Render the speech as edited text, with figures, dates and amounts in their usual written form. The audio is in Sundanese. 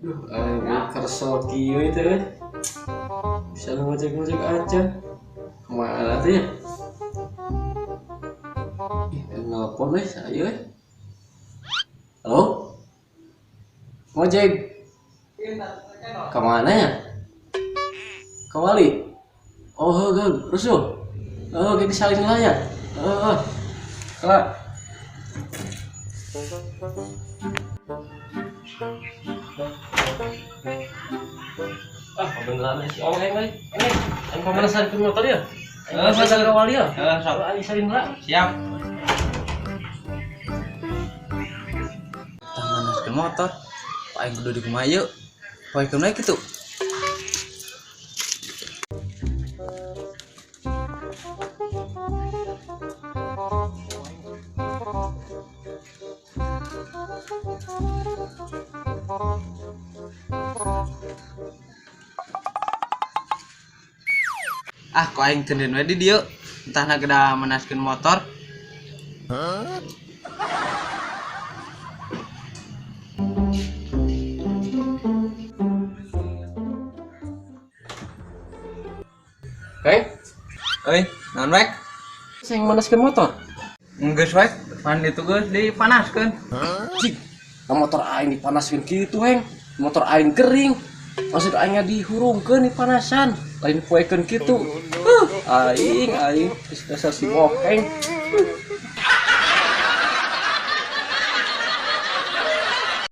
Duh, aing kerso kieu teh. Bisa ngojek-ngojek aja. Kemana tuh ya? Ih, nelpon weh, ayo weh. Halo? Ngojek. Kemana ya? Ke Wali? Oh, heuh, rusuh. Oh, kayak disalin lah ya. Heeh. Kelak. Ah, beneran si Ongeng euy. Ini, aing pamanasan ke motor ya? Aing pamanasan ke Wali ya? Heeh, sok. Aing salin lah. Siap. Tah manaskeun motor. Pak aing kudu di kumaha ieu? Poekeun we kitu. Ah, kok aing teuneun we di dieu. Entah na geda manaskeun motor. Hei, Euy, naon wek? saya yang manaskeun motor. Geus wek, pan ditu geus dipanaskeun. Cik, nah motor aing dipanaskeun kitu, Heng. Motor aing kering. Maksud aing dihurungkeun dipanasan, lain poekeun kitu. Huh, aing aing geus dasar si Oheng.